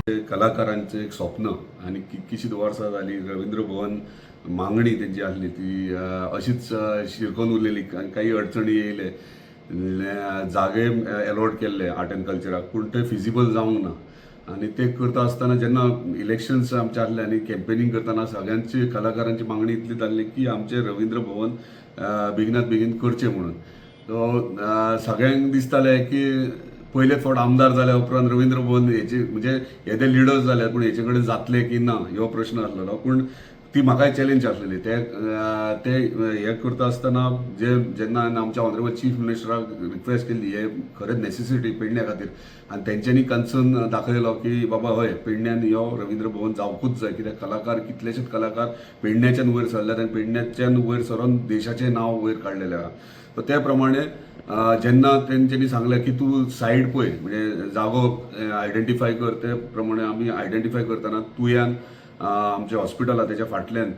कलाकारांचें एक स्वप्न आनी कितकीशींच वर्सां जालीं रवींद्र भवन मागणी तेंची आसली ती अशीच शिरकोन उरलेली. काही अडचणी येयले, जागे एलॉट केल्ले आर्ट एंड कल्चराक, पूण ते फिजिबल जावंक ना. आनी ते करता आसतना जेन्ना इलेक्शन्स आमचे आसले आनी कॅम्पेनींग करतना सगळ्यांची कलाकारांची मागणी इतली जाल्ली की आमचें रवींद्र भवन बेगिनात बेगीन करचें म्हणून. सो सगळ्यांक दिसतालें की पयले फावट आमदार जाल्या उपरांत रवींद्र भवन हेचे म्हणजे येदे लिडर्स जाले, पूण हेचे कडेन जातले की ना हो प्रश्न आसलेलो. पूण ती म्हाकाय चॅलेंज आसलेली. ते ते हे करता आसतना जे जेन्ना हांवें आमच्या ऑनरेबल चीफ मिनिस्टराक रिक्वेस्ट केल्ली, हे खरेंच नेसेसिटी पेडण्या खातीर, आनी तेंच्यांनी कन्सर्न दाखयलो की बाबा हय, पेडण्यान यो रवींद्र भवन जावकूच जाय, कित्याक कलाकार, कितलेशेच कलाकार पेडण्याच्यान वयर सरल्यात आनी पेडण्याच्यान वयर सरोन देशाचें नांव वयर काडलेलें आहा. सो ते प्रमाणे जेन्ना तेंच्यांनी सांगलें की तूं सायड पळय, म्हणजे जागो आयडेंटिफाय कर, ते प्रमाणे आमी आयडेंटिफाय करतना तुयान आमचें हॉस्पिटल आहा तेच्या फाटल्यान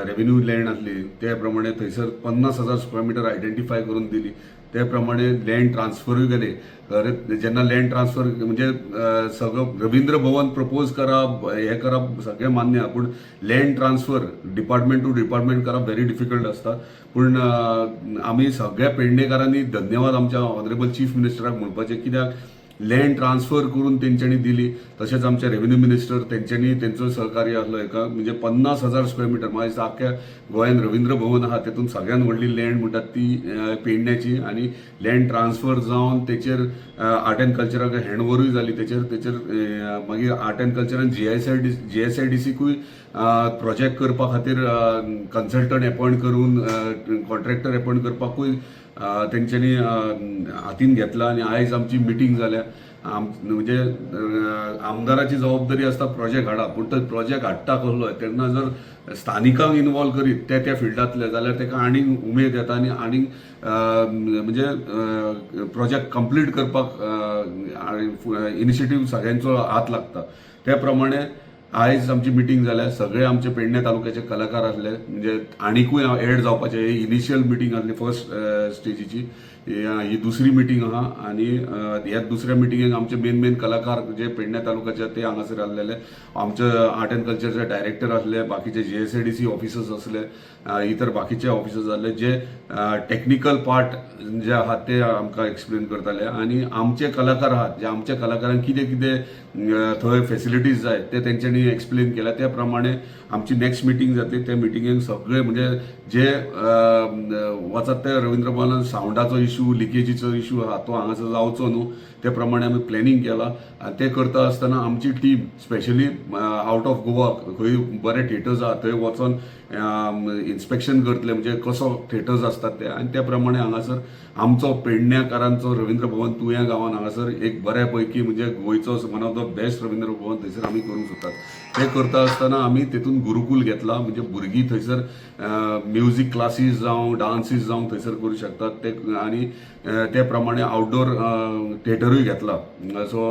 रेव्हेन्यू लँड आसली. ते प्रमाणे थंयसर 50,000 स्क्वेअर मिटर आयडेंटिफाय करून दिली. ते प्रमाणे लँड ट्रान्सफरूय केले. खरें जेन्ना लँड ट्रान्सफर म्हणजे सगळो रवींद्र भवन प्रपोज करप, हें करप सगळें मान्य आहा, पूण land transfer department to department करप व्हेरी डिफिकल्ट आसता. पूण आमी सगळ्या पेडणेकारांनी धन्यवाद आमच्या ऑनरेबल चीफ मिनिस्टराक म्हणपाचें, कित्याक लँड ट्रान्सफर करून तेंच्यांनी दिली. तशेंच आमचे रेव्हेन्यू मिनिस्टर, तेंच्यांनी तेंचो सहकार्य आसलो हेका. म्हणजे 50,000 स्क्वेअर मिटर, म्हाका दिसता आख्ख्या गोंयान रवींद्र भवन आहा तेतून सगळ्यात व्हडली लँड म्हणटात ती पेडण्याची. आनी लँड ट्रान्सफर जावन तेचेर आर्ट एंड कल्चराक हँड ओवरूय जाली. तेचेर मागीर आर्ट एंड कल्चरान जीएसआयडीसीकूय प्रोजेक्ट करपा खातीर कन्सल्टंट एपॉयंट करून कॉन्ट्रॅक्टर एपॉयंट करपाकूय तेंच्यांनी हातीन घेतला. आनी आयज आमची मिटींग जाल्या. म्हणजे आमदाराची जबाबदारी आसता प्रोजेक्ट हाडप, पूण तो प्रोजेक्ट हाडटा कसलो तेन्ना जर स्थानिकांक इनवॉल्व करीत ते त्या फिल्डांतले जाल्यार ताका आनीक उमेद येता आनी आनीक म्हणजे प्रोजेक्ट कंप्लीट करपाक इनिशिएटीव सगळ्यांचो हात लागता. त्या प्रमाणे आयज आमची मिटींग जाल्या. सगळे आमचे पेडणे तालुक्याचे कलाकार आसले, म्हणजे आनिकूय एड जावपाचे. ही इनिशियल मिटींग आसली फर्स्ट स्टेजीची, ही दुसरी मिटींग आहा. आनी ह्या दुसऱ्या मिटिंगेक आमचे मेन मेन कलाकार जे पेडणे तालुक्याचे ते हांगासर आसलेले, आमचे आर्ट एंड कल्चरचे डायरेक्टर आसले, बाकीचे जीएसआयडीसी ऑफिसर्स आसले, इतर बाकीचे ऑफिसर्स आसले, जे टेक्निकल पार्ट जे आहात ते आमकां एक्सप्लेन करताले. आनी आमचे कलाकार आहात, जे आमच्या कलाकारांक कितें कितें थंय फेसिलिटीज जाय ते तेंच्यांनी एक्सप्लेन केल्या. त्या प्रमाणे आमची नेक्स्ट मिटींग जातली. त्या मिटिंगेक सगळे म्हणजे जे वचत ते रवींद्र भवनान सावंडाचो इशू, लिकेजीचो इशू आहा तो हांगासर जावचो न्हू, ते प्रमाणे आमी प्लॅनिंग केलां. आनी तें करता आसतना आमची team specially out of Goa खंय बरे थिएटर्स आहा थंय वचोन इन्स्पेक्शन करतले, म्हणजे कसो थिएटर्स आसतात ते. आनी त्या प्रमाणे हांगासर आमचो पेडण्याकारांचो रवींद्र भवन तुया गांवान हांगासर एक बऱ्या पैकी म्हणजे गोंयचो one of the best Ravindra Bhavan थंयसर आमी करूंक सोदतात. ते करता आसतना आमी तेतून गुरुकूल घेतला, म्हणजे भुरगीं थंयसर म्युजीक क्लासीस जावं, डान्सीस जावं थंयसर करूं शकतात ते. आनी ते प्रमाणे आउटडोर थिएटरूय घेतला, सो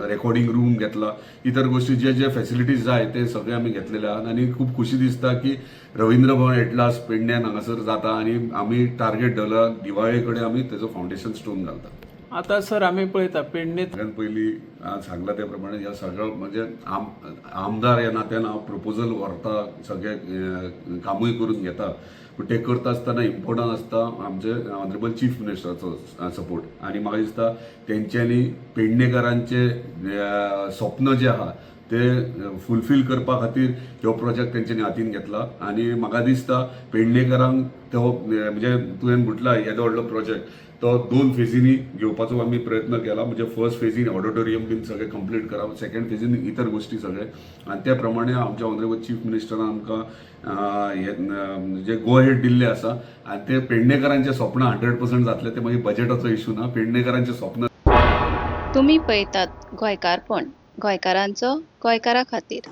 रेकॉर्डिंग रूम घेतला, इतर गोष्टी जे जे फॅसिलिटीज जाय ते सगळे आमी घेतलेले आहात. आनी खूब खुशी दिसता की रवींद्र भवन एटलास्ट पेडण्यान हांगासर जाता आनी आमी टार्गेट दवरला, दिवाळे कडेन आमी तेजो फावंडेशन स्टोन घालता. आता सर, आमी पळयता पेडणे सगळ्यात पयलीं हांवें सांगलां त्या प्रमाणे ह्या सगळो म्हणजे आमदार ह्या नात्यान हांव प्रपोजल व्हरता, सगळे कामूय करून घेता, पूण तें करता आसतना इम्पोर्टंट आसता आमचे ऑनरेबल चीफ मिनिस्टराचो सपोर्ट. आनी म्हाका दिसता तेंच्यांनी पेडणेकारांचे स्वप्न जें आहा ते फुलफील करपा खातीर हो प्रोजेक्ट तेंच्यांनी हातीन घेतला. आनी म्हाका दिसता पेडणेकारांक तो म्हणजे तुवें म्हटला येदो व्हडलो प्रोजेक्ट, तो दोन फेजींनी घेवपाचो आमी प्रयत्न केला. म्हणजे फर्स्ट फेजीन ऑडिटोरियम बीन सगळें कंप्लीट करप, सेकंड फेजीन इतर गोश्टी सगळे. आनी त्या प्रमाणे आमच्या ऑनरेबल चीफ मिनिस्टरान आमकां हे जे गो अहेड दिल्ले आसा. आनी ते पेडणेकारांचे स्वप्न 100% जातले. ते मागीर बजेटाचो इशू ना, पेडणेकारांचे स्वप्न. तुमी पळयतात गोंयकारपण, गोंयकारांचो गोंयकारा खातीर.